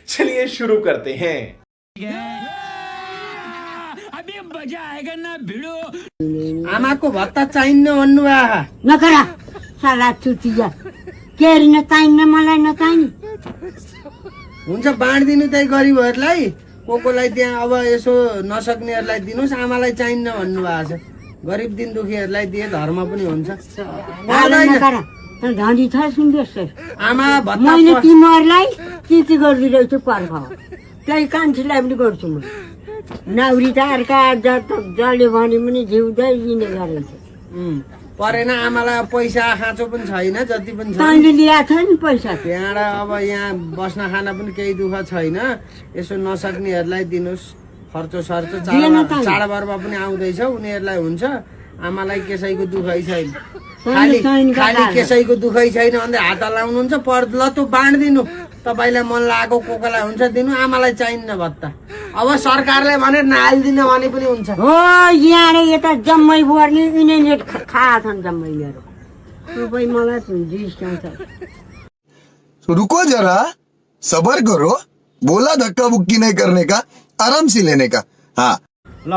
चलिए शुरू करते हैं। अभी मजा आएगा ना भिड़ो। आमाको भत्ता चाहिन्न भन्नुभयो नकरा साला चुतिया केरी नचाहिन्न मलाई नचाहिने हुन्छ बाँडिदिनु त्यही गरिबहरूलाई कोलाई त्यहाँ अब यसो नसक्नेहरूलाई दिनुहोस् आमालाई चाहिन्न भन्नुभएको छ गरिब दिन दुखीहरूलाई दिए धर्म पनि हुन्छ नकरा धनी छ सुन्दैछ आमा भत्ता मैले तिमीहरूलाई के गरिदिरहेछु पर्ख त्यही कान्छीलाई पनि गर्छु म नाउरी त अर्का जसले भने पनि जिउँदै लिने गरेछ परेन आमालाई पैसा खाँचो पनि छैन जति पनि छ तैँले ल्याएको छ नि पैसा त्यहाँबाट अब यहाँ बस्न खान पनि केही दुःख छैन यसो नसक्नेहरूलाई दिनुहोस् खर्चो सर्चो चाडपर्व पनि आउँदैछ उनीहरूलाई हुन्छ आमालाई कसैको दुःखै छैन खाली कसैको दुःखै छैन अन्त हात लाउनुहुन्छ ल त बाँडिदिनु तपाईँलाई मन लागेको कोलाई हुन्छ दिनु आमालाई चाहिन्न भत्ता अब सरकारले भने नहालिदिन भने पनि हुन्छ हो यहाँ यता जम्मै बोर्ने यिनीहरूले खाछन् जम्मै मेरो सबै मलाई जिस्काउँछ रुको जरा सबर करो बोला धक्का बुक्की नहीं करने का आराम से लेने का हाँ ल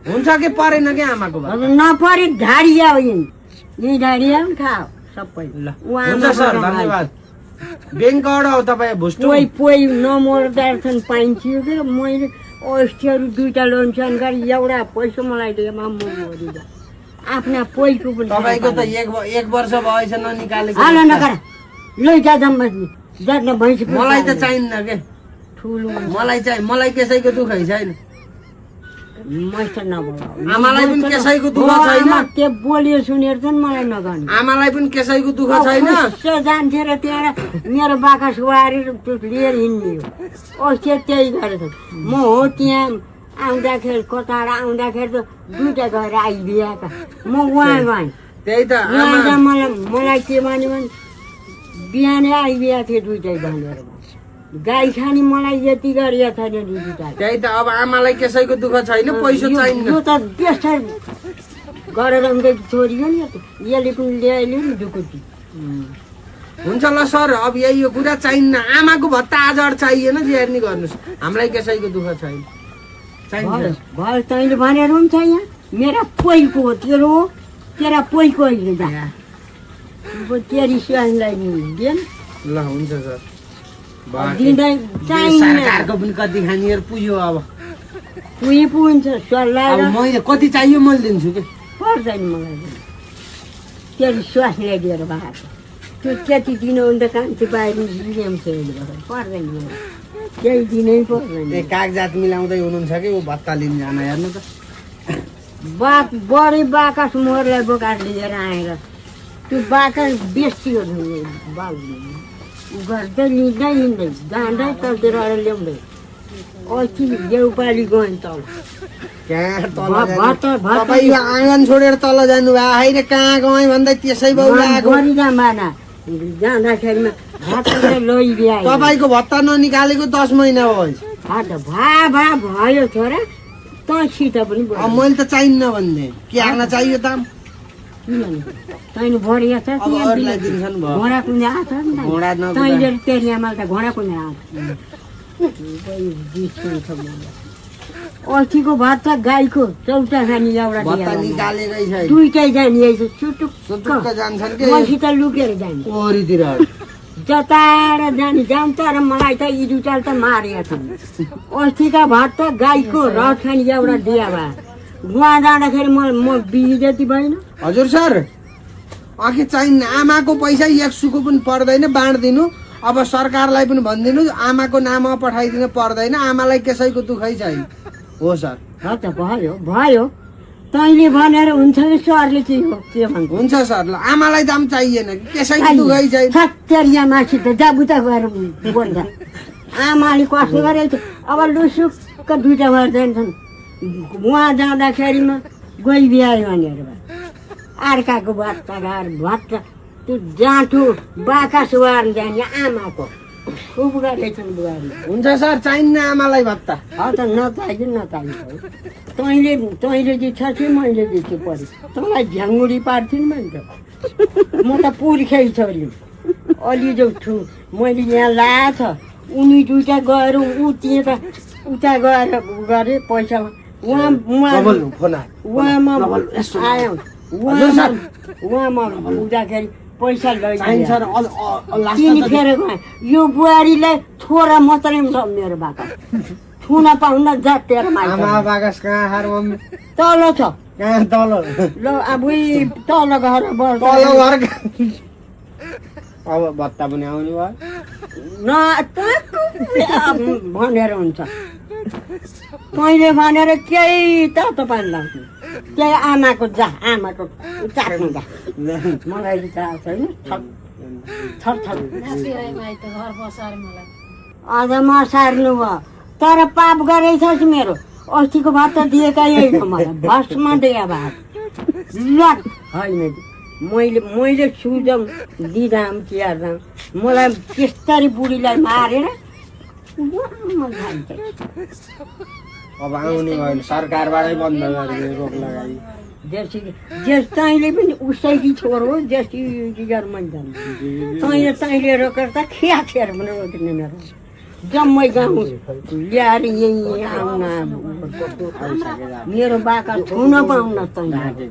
हुन्छ कि परेन कि आमाको नपरे ढाडिया हो यही ढाडिया पनि खाओ सबै ल हुन्छ सर धन्यवाद ब्याङ्कबाट हो तपाईँ भुस्टु पोइ नमर्दाछन् पाइन्थ्यो कि मैले अस्तिहरू दुईटा लोन सान गरी एउटा पैसा मलाई दिएमा म मरिँदा आफ्ना पोइको पनि तपाईँको त एक वर्ष भएछ ननिकालेको हाल नगर लैजा जम्मा जान्न भैँसी मलाई त चाहिन्न के ठुलो मलाई कसैको दुःखै छैन आमालाई पनि कसैको दुःख छैन त्यो बोलियो सुनेर चाहिँ मलाई नगर्ने आमालाई पनि कसैको दुःख छैन जान्थे र त्यहाँ मेरो बाखा सुहाएर लिएर हिँड्ने हो अस्ति त्यही गरेको म हो त्यहाँ आउँदाखेरि कताबाट आउँदाखेरि त दुईटा गएर आइदिएका म उहाँ गएँ त्यही त मलाई के भन्यो भने बिहानै आइदिएको थियो दुईटै भनेर गाई खानी मलाई यति गरिएको छैन दुईटा त्यही त अब आमालाई कसैको दुःख छैन पैसा चाहिन्न यो त बेस्टर गरेर उनकै छोरी हो नि यसले पनि ल्याइल्यो नि ढुकुटी हुन्छ ल सर अब यही यो कुरा चाहिन्न आमाको भत्ता आज चाहिएन जे हेर्ने गर्नुहोस् हामीलाई कसैको दुःख छैन भयो तैँले भनेर हुन्छ यहाँ मेरा पोइको हो तेरा पोइको अहिले जा तेरी स्वानीलाई दिएन ल हुन्छ सर सरकारको पनि कति खानेहरू पुग्यो अब पुगिन्छ सल्लाह मैले कति चाहियो मैले दिन्छु कि पर्दैन मलाई तेरी स्वास्नीलाई दिएर भएको त्यो त्यति दिनु भने त कान्छी बाहिर पर्दैन मलाई केही दिनै पर्दैन कागजात मिलाउँदै हुनुहुन्छ कि ऊ भत्ता लिन जान हेर्नु त बढी बाकस मोरलाई बोकाएर लिएर आएर त्यो बाकस बेच्थ्यो बाबु गर्दै लिँदै जाँदै तलतिर ल्याउँदै अस्ति देउपाली गएँ तल आँगन छोडेर तल जानु भयो होइन कहाँ गएँ भन्दै त्यसै गरिजामाना जाँदाखेरिमा लैदिए तपाईँको भत्ता ननिकालेको 10 महिना भयो भयो छोरा तँसित पनि मैले त चाहिन्न भन्ने के हाल्न चाहियो त तैँले भरिया छ घोडा कुने आछ तैँले तेरि आमाले त घोडा कुने आछ अस्तिको भत्ता गाईको 14 खानी एउटा दुईटै जाने मसित लुकेर जाने जताएर जाने जान्छ र मलाई त यी दुईटा त मारेका छन् अस्तिका भत्ता गाईको रथ खानी एउटा दिया भए गुवा जाँदाखेरि म बिजी जति भएन हजुर सर अघि चाहिन्न आमाको पैसा एक सुको पनि पर्दैन बाँडिदिनु अब सरकारलाई पनि भनिदिनु आमाको नाममा पठाइदिनु पर्दैन आमालाई कसैको दुःखै छैन हो सर त भयो तैँले भनेर हुन्छ कि सरले के भन्छ हुन्छ सर ल आमालाई दाम चाहिएन कि कसैको दुःखै छैन सत्तरिया माथि त जाबुता गएर बोल्छ आमाले कस्तो गरेको अब लुसुक्क दुईटा भएर जान्छन् उहाँ जाँदाखेरिमा गइ बिहायो भनेर अर्काको भत्ता त्यो जाँठो बाखा सुहार जाने आमाको खुब गरेछन् बुहारी हुन्छ सर चाहिन्न आमालाई भत्ता त नचाहियो तैँले दिन्छ कि मैले दिन्छु पऱ्यो तँलाई झ्याङ्गुडी पार्थ्यो नि म त पुर्खै छोरी अलि जो छु मैले यहाँ लाएको छ उनी दुइटा गएर ऊ त्यहाँ उता गएर गरे पैसा उहाँमा आयो उहाँमा हुँदाखेरि पैसा तिनी फेर गएँ यो बुहारीलाई छोरा मात्रै छ मेरो बाका छुन पाउन जातेर तल छ ल अब तल घर अब भत्ता पनि आउने भयो न भनेर हुन्छ तैँले भनेर केही तातो पानी लाग्छ त्यही आमाको आमाको चाख्नु जा मलाई चाह छैन थर अझ म सार्नु भयो तर पाप गरेछस् मेरो अस्तिको भात त दिएका यही हो मलाई भस्म दिए भात लट होइन मैले सुझाउ दिँदाम तिहार्दाम मलाई त्यस्तरी बुढीलाई मारेर अब आउने भयो सरकारबाटै बन्द गरिदियो रोक लगाई जे तैँले पनि उसैकी छोर हो जेसी मैले तैँले रोकेर त खेर पनि रोक्ने मेरो जम्मै गाउँ ल्याएर यहीँ आउन मेरो बाकस छुन पाउन तैँले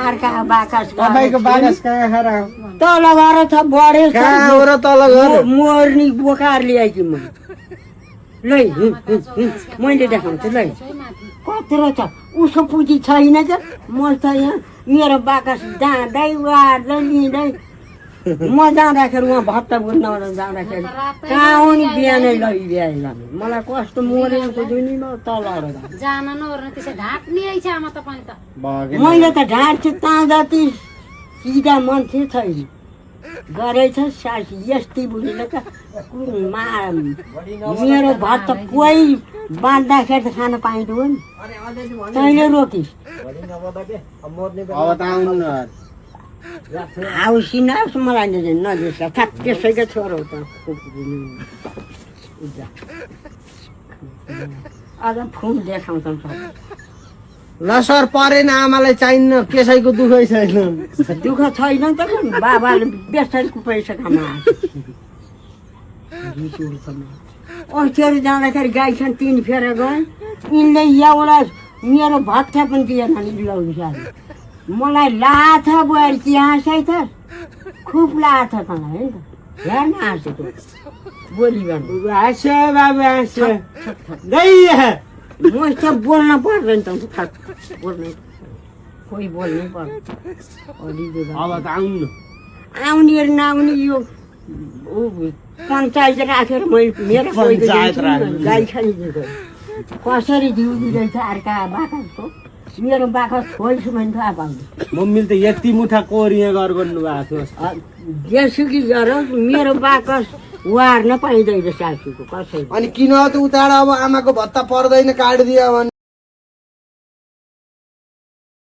अर्का बाकस तपाईँको बाकस कहाँ तल घर छ बढे तल घर मोर्नी बोकार ल्याएकी म मैले देखाउँछु ल कत्रो छ उसको पुँजी छैन क्या म त यहाँ मेरो बाकस जाँदै वार्दै लिँदै म जाँदाखेरि उहाँ भत्ता बुझ्नबाट जाँदाखेरि कहाँ आउने बिहानै लगिदिएन मलाई कस्तो मरेको दुनियाँमा तलबाट मैले त ढाँट्छु ता जति सिधा मान्छे छैन गरेछ सासी यस्तै बुढीले त मेरो भत्ता कोही बाँध्दाखेरि त खान पाइँदैन नि तैँले रोकिस् अब त आउनु न आउसी नआउस् मलाई नजिस् थाप त्यसैको छोरो त अझ फुल देखाउँछन् सब ल सर परेन आमालाई चाहिन्न कसैको दुःखै छैन दुःख छैन त बाबाले बेसरको पैसा कमाएको अस्तिहरू जाँदाखेरि गाई छन् 3 फेर गएँ यिनले एउटा मेरो भत्ता पनि दिएन नि ल्याउनु मलाई लाथ बुहारी कि हाँसै त खुब लाथ तँलाई है त हेर्न हाँसेको बोली गर्नु हाँस्यो बाबु हाँस्यो म त बोल्न पर्दैन त बोल्नु कोही बोल्नै पर्छ अब त आउनु आउने नआउने यो पञ्चायत राखेर मेरो गाई खाइदिएको कसरी जिउ दिँदैछ अर्का बाख्राको मेरो बाख्रा छोइछु भने थाहा पाउँदैन मम्मीले त यति मुठा कोरी यहाँ गर्नु भएको थियो जेसुकी गरोस् मेरो बाकस वार्न पाइँदैन सासूको कसै अनि किन त उताबाट अब आमाको भत्ता पर्दैन काटिदियो भने